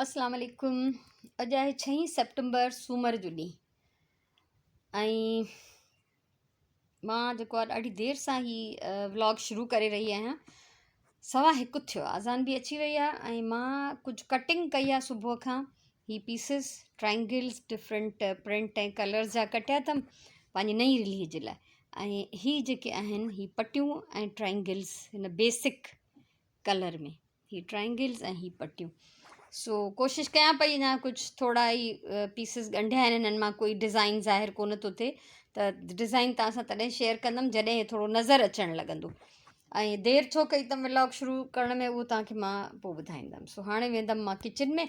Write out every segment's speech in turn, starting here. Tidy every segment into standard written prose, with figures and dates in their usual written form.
اسلام عليڪم اڄ آهي ڇهين سيپٽمبر سومر جو ڏينهن ۽ مان جيڪو آهي ڏاڍي دير سان هي ولاگ شروع ڪري رهي آهيان سوا هڪ ٿيو آهي اذان به اچي وئي آهي ۽ مان ڪجهه ڪٽنگ ڪئي آهي صبح کان هي پيسز ٽرائنگلز ڊفرنٽ پرنٽ ۽ ڪلرز جا ڪٽيا اٿم پنهنجي نئين رلي جي لاء ۽ هي جيڪي آهن هي پٽيون ۽ ٽرائنگلز هن بيسڪ ڪلر ۾ هي ٽرائنگلز ۽ هي پٽيون سو ڪوشش ڪيان پئي اڃا ڪجهه ٿورا ئي پيسز ڳنڍيا آهن انهن مان ڪوئي ڊزائن ظاهر ڪونه ٿو ٿئي ته ڊزائن توهان سان تڏهن شيئر ڪندم جڏهن هي ٿورو نظر اچڻ لڳندو ۽ دير ڇو ڪئي اٿم ولاگ شروع ڪرڻ ۾ اهو توهان کي مان پوء ٻڌائيندم سو هاڻي ويندم مان ڪچن ۾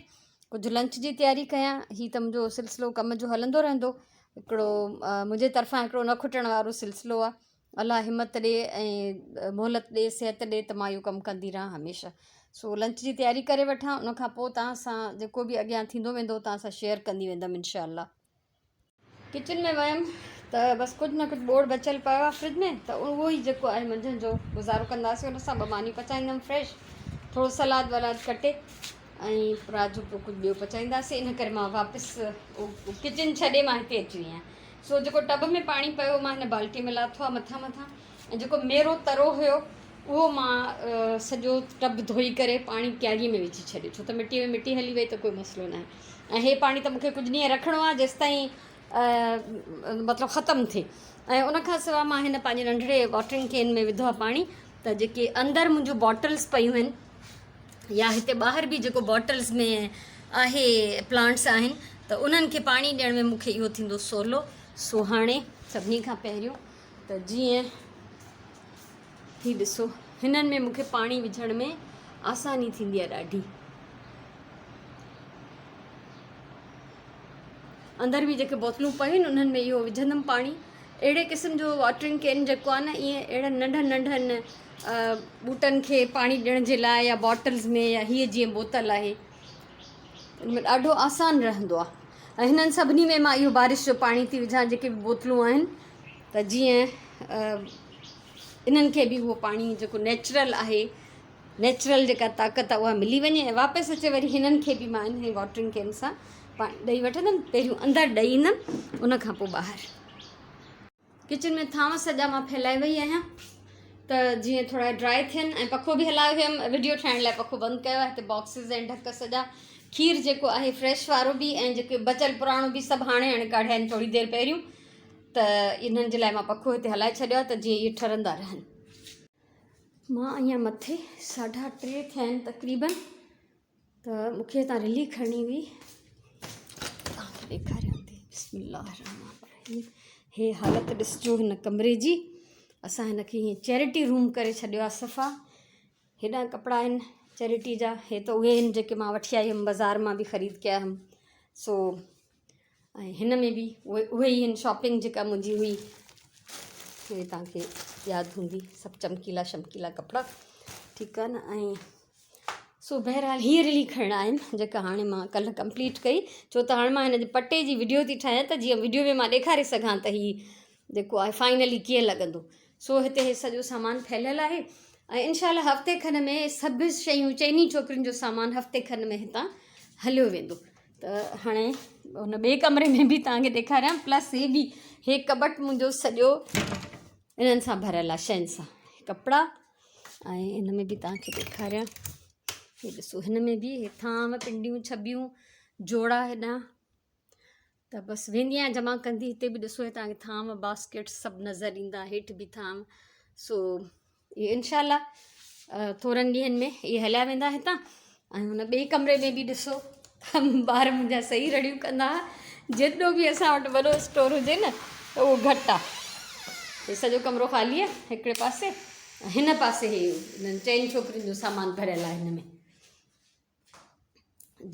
ڪجهه لنچ جي تياري ڪيان هي ته منهنجو سلسلو ڪم جو هلندو رهندو هڪڙو منهنجي طرفان هڪڙو نه کٽڻ وارو سلسلو آهي الله همت ڏي ۽ مهلت ڏي صحت ڏي ته مان اهو ڪم ڪندي رهان هميشه سو لنچ جي تياري ڪري وٺان ان کان پوء توهان سان جيڪو به اڳيان ٿيندو ويندو توهان سان شيئر ڪندي ويندم انشاء الله. ڪچن ۾ ويم ته بس ڪجهه نه ڪجهه ٻوڙ بچيل پيو آهي فرج ۾ ته اهو ئي جيڪو آهي منجهند جو گذارو ڪنداسين ان سان ٻه مانيون پچائيندم فريش ٿورو سلاد ولاد ڪٽي ۽ رات جو پوء ڪجهه ٻيو پچائينداسين ان ڪري مان واپس ڪچن ڇڏي مان هتي اچي وئي آهيان سو جيڪو ٽب ۾ پاڻي پيو مان هن بالٽي ۾ لاٿو آهي مٿان مٿان ۽ جيڪو ميرو ترو هيو اهو مان سڄو ٽب ڌوئي ڪري پاڻي ڪياري ۾ وجهي ڇڏيو ڇو ته مٽي ۾ مٽي هلي وئي ته ڪوئي مسئلو ناهي ۽ هي پاڻي ته مونکي ڪجهه ڏينهن رکڻو آهي جيستائين مطلب ختم ٿئي ۽ ان کان سواء مان هن پنهنجي ننڍڙي واٽرنگ ڪين ۾ وڌو آهي پاڻي ته جيڪي اندر منهنجون باٽلس پيون آهن يا هتي ٻاهر به جيڪو باٽلز ۾ آهي پلانٽس آهن ته انهن کي پاڻي ڏيڻ ۾ مون کي اهو ٿيندو سولو سو هاڻي سڀني کان پهريون ته جيئن هي ڏسو هنن ۾ مون کي پاڻي وجهڻ ۾ آساني ٿيندي آهي ڏاڍي اندر به جيڪي بوتلون پيون آهن انهن ۾ اهو وجهندم پاڻي اهڙي قسم جو واٽرنگ ڪين جيڪو آهي نه ائين اهڙن ننڍن ننڍن ٻوٽن کي پاڻي ڏيڻ جي لاء يا باٽلز ۾ يا هيء جيئن بوتل آهي ان ۾ ڏاڍو آسان رهندو آهي ۽ هنن سڀني ۾ مان اهو بارش جو پاڻي ٿي وجهان جيڪي به بوتلون آهن ته جيئن انهن کي به اهو پاڻي جيڪو نيچرل آهي نيچرل جيڪا طاقت آهي اها ملي وڃي ۽ واپس اچي وري هنن کي به مان انهي واٽرنگ ڪين سان پاڻي ڏئي وٺندم پهريون اندر ڏئي ايندم ان کان پوء ٻاهر. ڪچن ۾ ٿانو سڄا مان ڦهلائي وئي آهيان ته جيئن ٿورا ڊرائي ٿين ۽ پکو به هلايو هيم وڊيو ٺاهڻ لاء پکو بند ڪيو آهي هتي باڪسز ۽ ڍڪ سڄا کير جيڪو آهي فريش وارو به ۽ جيڪو بچيل پراڻو به سڀ هاڻي هاڻي ڪاڍيا آهن ٿوري دير پهريون ته انهن جي لاء مان پکو هتي هلائي ڇڏيو آهي ته جيئن اهي ٺرندا رهن. مان اڃا مٿي ساڍا ٽي ٿيا آهن تقريبن ته مون کي هتان رلي کڻڻي هئي توهان کي ڏيکاريان ٿي بسم الله الرحمن الرحيم هي حالت ڏسجو هن ڪمري جي اسان هن کي هيئن چيرٽي روم ڪري ڇڏيو آهي صفا هيڏانهن ڪپڙا آهن چيرٽي جا هي ته اهي آهن جيڪي مان وٺي آئي هيم بازار مان به خريد ڪيا هيم سو ۽ هن ۾ به اهي اهي ئي آهن شاپنگ جيڪا منهنجي هئي اهي توهان کي ياد هوندي سڀ چمڪيلا شمڪيلا ڪپڙا ٺيڪ آهي نه ۽ سو بهرحال هيء رلي کڻڻ آيم جيڪا هاڻي مان ڪلهه ڪمپليٽ ڪئي ڇو ته هاڻي مان هن جي پٽي جي وڊيو ٿي ٺاهيان ته جيئن وڊيو ۾ مان ڏيکاري سگهان ته هي جيڪو آهي فائنلي ڪيئن لڳندو سو هتي هي سڄو سامان ڦهليل آهي ۽ انشاء الله هفتي کن ۾ سڀ شيون چئني ڇوڪرين جو سامان هفتي کن ۾ هتان هليو ويندو ته هاڻي ان ٻئي ڪمري ۾ به توهان کي ڏيکاريان پلس هي به هي ڪٻٽ منهنجو سڄو انهن سان ڀريل آهي شين سان ڪپڙا ۽ ان ۾ به توهان کي ڏيکاريان هي ڏسو هن ۾ به هي ٿانو پنڊيون ڇٻيون جوڙا هيڏا ته بس ويندي آهيان جمع ڪندي هتي به ڏسو توهان کي ٿانو باسڪيٽ سڀ نظر ايندا هيٺ به ٿانو سو اهي انشاء الله ٿورن ڏينهن ۾ اهي هليا ويندا هتان ۽ هن ٻئي ڪمري ۾ به ڏسو ٻار منهنجا صحيح رڙيون ڪندا هئا جيترو به اسان وٽ وڏو اسٽور هجي نه ته اهو گهٽ آهي هي سڄو ڪمرو خالي آهي هڪڙي پاسي هن پاسي هي انهن چئن ڇوڪرين جو سامان ڀريل آهي هن ۾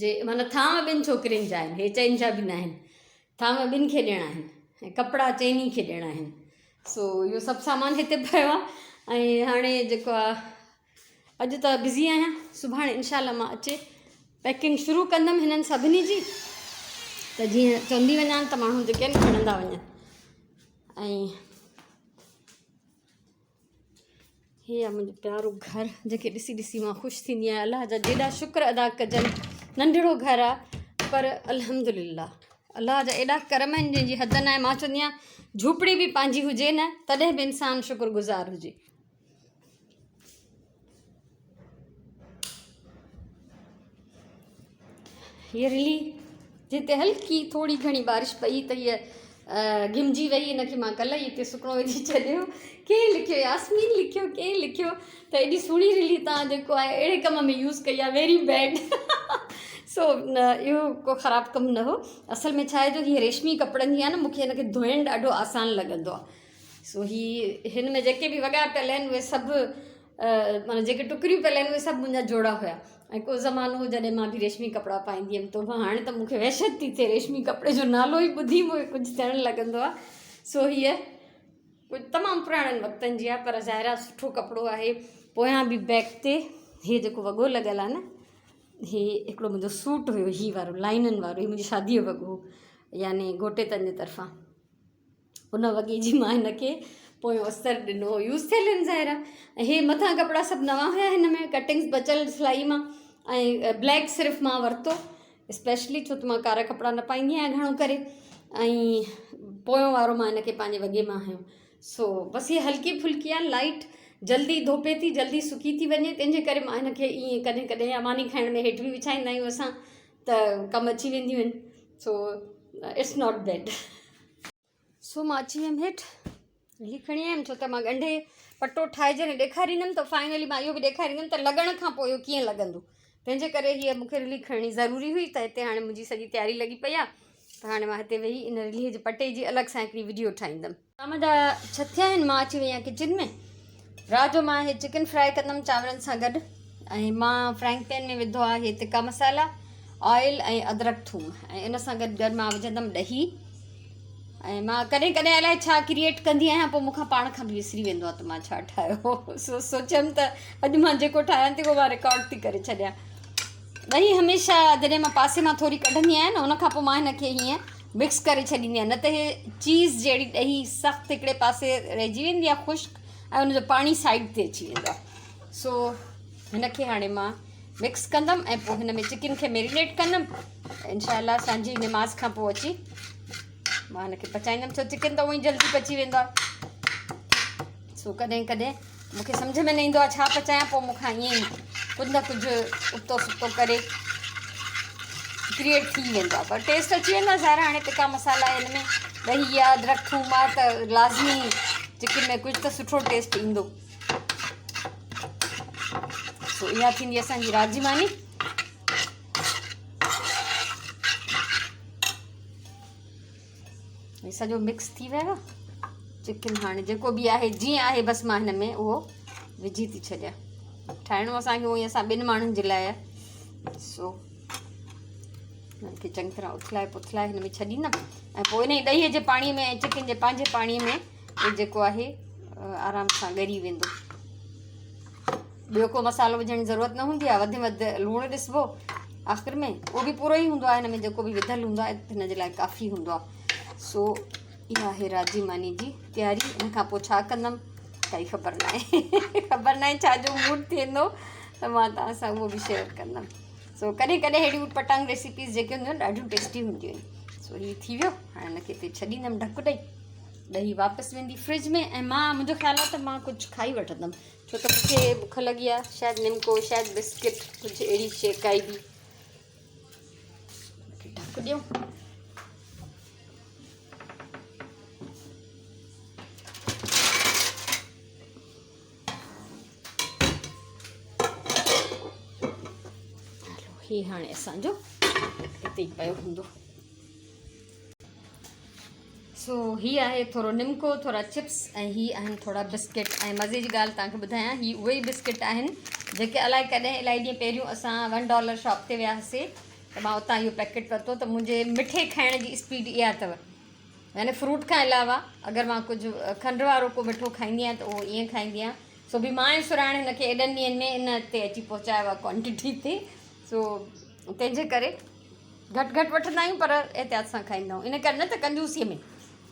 جي معنيٰ ٿانو ٻن ڇوڪرين جا آهن هي چئن جا به نه آهن ٿانو ٻن کي ڏيڻا آهن ۽ ڪپڙا چئني کي ڏيڻا آهن سو اهو سڀ سامان هتي پيو آهي ۽ هاڻي جيڪو آهي اڄ ته بزي آهيان سڀاڻي انشاء الله مان اچي پيڪنگ شروع ڪندم هنن سڀني جي ته جيئن چوندي وڃان ته ماڻهو جيڪي آهن کڻندا وڃن ۽ هي آ منهنجو پيارو گهر جنهن کي ڏسي ڏسي مان خوش ٿيندي آهيان الله جا جيڏا شڪر ادا ڪجن ننڍڙو گهر آ پر الحمدلله الله جا ايڏا ڪرم آهن جنهن جي حد ناهي. مان چوندي آهيان جهوپڙي به پنهنجي هجي نه تڏهن به انسان شڪر گذار هجي. هيء رلي جتي هلڪي ٿوري گهڻي بارش پئي ته هيء گهمجي وئي. هن کي مان ڪلهه ئي هتي سڪڻو وجهي ڇڏيو. ڪنهن لکيو ياسمين لکيو ڪنهن لکيو ته ايڏي سهڻي رلي تان جيڪو آهي اهڙي ڪم ۾ يوز ڪئي آهي ويري بيڊ. سو اهو ڪو خراب ڪم نه هو. اصل ۾ ڇا آهي جو هيء ريشمي ڪپڙن جي آهي نه مون کي هن کي ڌوئڻ ڏاڍو آسان لڳندو آهي. سو هي هن ۾ جيڪي به وڳا پيل آهن اهي سڀ معنيٰ جيڪي ٽڪريون پيل آهن اهي سڀ منهنجا جوڙا هيا ۽ ڪو زمانو هو جڏهن مان به ريشمي ڪپڙا پائيندي هيم توبه هاڻي ته مون کي وحشت ٿي ٿئي ريشمي ڪپڙي جو نالو ئي ٻڌي مون کي ڪجهه ٿيڻ لڳندو آهي. سو هيء ڪجهه تمام پراڻن وقتن جي آهي پر ظاهر آهي سٺو ڪپڙو آهي. پويان به بيڪ تي هي جيڪو وڳو لڳل آهي نه هي هڪڙو منهنجو سوٽ هيو هي وارو لائنن وارو هي منهنجي شاديء جو وڳو هو يعني گهوٽيتن جي طرفان. ان وڳي جي مان هن کي پويون استر ڏنو هو يوز ٿيل آهن ظاهر آهي ۽ هي مٿان ڪپڙا سڀ نوان هيا هن ۾ ڪٽنگس بچل سلائي مان ۽ بليڪ صرف مان ورتو اسپيشلي ڇو ته مان ڪارا ڪپڙا نه پائيندي آهيان گهڻو ڪري ۽ پويون وارو مان هن کي پنهنجي وڳي مان هنيو سو بس هي هلڪي ڦلڪي آهي لائيٽ جلدي ڌوپي ٿي جلدي سڪي ٿي وڃي تنهن جي ڪري مان هن کي ائين ڪڏهن ڪڏهن يا ماني کائڻ ۾ هيٺ به وڇائيندا آهيون اسان ته ڪم اچي وينديون آهن سو it's not bed. سو مان اچي ويم هيٺ هي کڻي آيم ڇو ته مان ڳنڍي پٽو ٺاهي جڏهن ڏيکاريندم ته فائنلي مان اهو به ڏيکاريندم ته لڳڻ کان پوء اهو ڪيئن لڳندو تنهن جي ڪري هيء مون کي رلي کڻڻي ضروري هئي ته هتي هاڻي منهنجي سڄي تياري لڳي پئي آهي ته هاڻي مان هتي ويهي ان رلي جي پٽي جي الڳ سان هڪڙي وڊيو ٺاهيندم. شام جا ڇهه ٿيا آهن مان اچي وئي آهيان ڪچن ۾ رات جو مان هي چڪن فرائي ڪندم چانورن سان گڏ ۽ مان فرائنگ پين ۾ وڌو آهي تکا مسالا آئل ۽ ادرڪ ٿوم ۽ ان سان گڏ گڏ مان وجهندم ڏهي ۽ مان ڪڏهن ڪڏهن الائي ڇا ڪريئيٽ ڪندي آهيان پوء مون کان پاڻ کان به وسري ويندو آهي ته مان ڇا ٺاهيو سو سوچيم ته اڄ مان جيڪو ٺاهيان ٿي اهو مان رڪارڊ ٿي ڪري ڇڏيان. ڏهي هميشه جڏهن مان پاسي مان ٿوري ڪڍندي آهيان نه ان کان پوء مان هن کي هيئن مڪس ڪري ڇڏيندي آهيان نه ته هي چيز جهڙي ڏهي سخت هڪڙي پاسي رهجي ويندي آهي خشڪ ۽ ان جو پاڻي سائيڊ تي اچي ويندو آهي سو هن کي هاڻي مان مڪس ڪندم ۽ پوء هن ۾ چڪن کي ميرينيٽ ڪندم انشاء الله سانجهي نماز کان پوء اچي مان هن کي پچائيندم ڇو چڪن ته اونئي جلدي پچي ويندو آهي سو ڪڏهن ڪڏهن مونکي سمجھ ۾ نه ايندو آهي ڇا پچايان پوء مون کان ائين ئي ڪجهه نه ڪجهه ابتو سبتو ڪري ڪريئيٽ ٿي ويندو آهي پر ٽيسٽ اچي ويندو آهي ظاهر هاڻي تکا مصالحا هن ۾ ڏهي آهي ادرڪ ٿوم آهي ته لازمي چڪن ۾ ڪجهه ته سٺو ٽيسٽ ايندو. سو اها ٿيندي اسان جي رات جي ماني. هي سڄو مڪس ٿي ويو چڪن. هاڻي جيڪو به آهي جيئن آهي بس مان هن ۾ اهو وجهي ٿي ڇڏيان. ٺاهڻو اسان کي اونئي اسان ٻن ماڻهن جي لاء آهي. سو هن کي چڱي طرح اٿلائي پٿلائي هن ۾ ڇڏيندم ۽ پوء ان ڏهي جي پاڻي ۾ ۽ چڪن جي پنهنجي پاڻي ۾ هي جيڪو آهي آرام سان ڳري ويندو. ٻيو ڪو مصالحو وجهڻ جي ضرورت نه هوندي آهي. وڌ ۾ وڌ لوڻ ڏسبو آخر ۾ اهو به پورو ئي هوندو آهي. هن ۾ جيڪو به وڌل هوندو آهي هن جي لاء ڪافي هوندو آهي. سو اها آهي رات جي ماني جي تياري. ان کان پوء ڇا ڪندم ڪائي خبر نه آهي. خبر نه آهي ڇا جو موڊ ٿيندو ته مان توهان سان اهو به شيئر ڪندم. سو ڪڏهن ڪڏهن اهڙيون اوٽ پٽانگ ريسيپيز جيڪي هونديون آهن ڏاڍيون ٽيسٽي هونديون آهن. سو هي ٿي ويو. هاڻي هن کي هتي ڇڏيندم ڍڪ ڏئي. ڏهي واپس ويندي فرج ۾ ۽ مان منهنجو خيال آهي ته مان ڪجهه کائي وٺندم ڇو ته مون کي بک لڳي آهي شايد نمڪو شايد بسڪٽ ڪجهه اهڙي شيء ڪائي به ڍڪ ڏيون. هي هاڻي اسانجو هتي ئي پيو هوندو. سو هي آهي ٿورو نمڪو، ٿورا چپس ۽ هي آهن ٿورا بسڪٽ. ۽ مزي جي ڳالهه توهان کي ٻڌايان هي اهي ئي بسڪٽ آهن جيڪي الائي ڪڏهن الائي ڏينهن پهريون اسان ون ڊالر شاپ تي ويا هئاسي ته مان اتان اهو پيڪيٽ ورتو ته منهنجي مٺي کائڻ جي اسپيڊ اها اٿو يعني فروٽ کان علاوه اگر مان ڪجهه کنڊ وارو ڪو مٺو کائيندي آهيان ته اهو ائين کائيندي آهيان. سو به مان ۽ سراڻ هن کي ايڏن ڏينهن ۾ ان تي اچي پهچايو آهي ڪوانٽيٽي تي. سو تنهن جي ڪري گهٽ گهٽ وٺندا آهيون پر احتياط سان کائيندا آهيون ان ڪري نه ته ڪنجوسيء ۾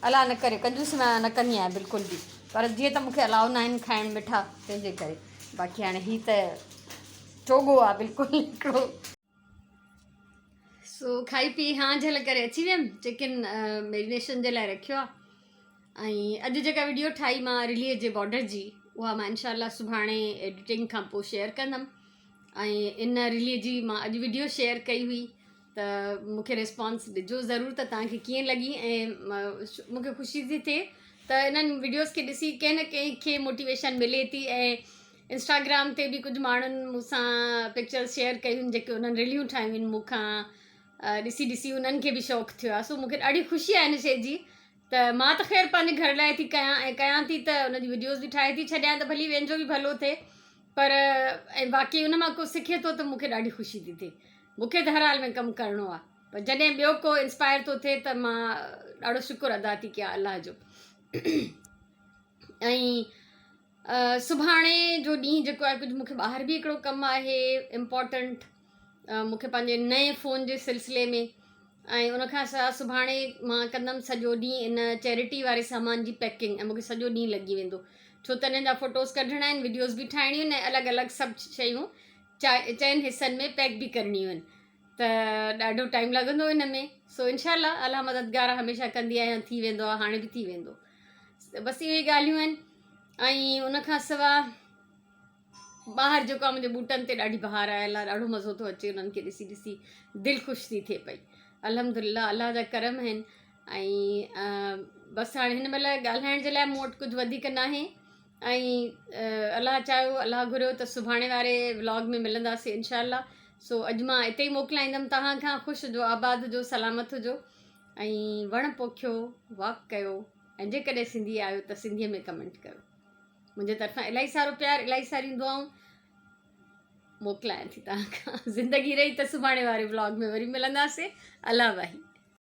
الله نه ڪري ڪنجوسي مان نه ڪندي آهيان بلڪل به پر جيئن ته مونکي الاؤ نه آهن کائڻ مٺا تنهن جي ڪري باقي هاڻي هي ته چوڳو آهي بلڪل هڪڙو. سو کائي پي هان جهل ڪري اچي ويم چڪن ميرينيشن جي لاء رکيو آ ۽ اڄ جيڪا وڊيو ٺاهي مان رلي جي بارڊر جي اها مان انشاء الله سڀاڻي ايڊيٽنگ کان پوء شيئر ڪندم ۽ ان رلي جي مان اڄ وڊيو شيئر ڪئي هئي ته مونکي ريسپانس ڏجو ضرور ته توهان کي ڪيئن لڳي ۽ مونکي خوشي ٿي ٿئي ته انهن وڊيوز کي ڏسي ڪنهن نه ڪنهن کي موٽيويشن ملي ٿي ۽ انسٽاگرام تي به ڪجهه ماڻهن مون سان پڪچرز شيئر ڪيون آهن جيڪي انهن ريليون ٺاهيون آهن مون کان ڏسي ڏسي انهن کي به شوق ٿيو آهي سو مون کي ڏاڍي خوشي آهي ان شيء جي ته مان ته خير پنهنجي گهر لاء ٿي ڪيان ۽ ڪيان ٿي ته ان جي وڊيوز به ٺاهي ٿي ڇڏيان ته ڀلي وين جو به ڀلو ٿئي پر ۽ باقي ان مان ڪو سکي ٿو ته مون کي ڏاڍي خوشي ٿي ٿئي مون کي ته هر حال ۾ ڪم ڪرڻو آهي پر جڏهن ٻيو ڪو انسپائر ٿو ٿئي ته مان ڏاڍو شڪر ادا ٿي ڪيان الله جو ۽ سڀاڻي جو ڏينهن جيڪو آهي ڪجهه مون کي ٻاهر به هڪڙو ڪم آهي امپورٽنٽ مون کي پنهنجي نئين فون جي سلسلي ۾ ۽ ان کان سواء سڀاڻي مان ڪندم سڄو ڏينهن ان چيرٽي واري سامان جي پيڪنگ ۽ مون کي سڄو ڏينهن لڳي ويندو ڇو ته انهن جا فوٽوز ڪڍڻا آهن وڊيوز به ٺاهڻيون آهن ۽ الڳ الڳ سڀ شيون چئن حصن ۾ پيڪ به ڪرڻيون آهن ته ڏاڍو ٽائيم لڳندو ان ۾ سو انشاء الله الله مددگار هميشه ڪندي آهيان ٿي ويندو آهي هاڻي به ٿي ويندو بس اهي ڳالهيون آهن ۽ ان کان سوا ٻاهر جيڪو آهي منهنجي ٻوٽن تي ڏاڍي بهار آيل آهي ڏاڍو مزو ٿو اچي انهن کي ڏسي ڏسي دل خوش ٿي ٿئي پئي الحمد لله الله جا ڪرم آهن ۽ بس هاڻي هن مهل ڳالهائڻ جي لاء مون وٽ ڪجهه وڌيڪ ناهي ۽ الله چاهيو الله گهريو ته سڀاڻي واري ولاگ ۾ ملنداسين انشاء الله سو اڄ مان اتي ئي موڪلائيندم توهان کان خوش هجو آباد هجو سلامت هجو ۽ وڻ پوکيو واڪ ڪيو ۽ جيڪڏهن سنڌي آهيو ته سنڌيء ۾ ڪمينٽ ڪيو. منهنجي طرفان الاهي سارو پيار الاهي ساريون دعائون موڪلايان ٿي توهان کان. زندگي رهي ته سڀاڻي واري ولاگ ۾ وري ملنداسين. الله واهي.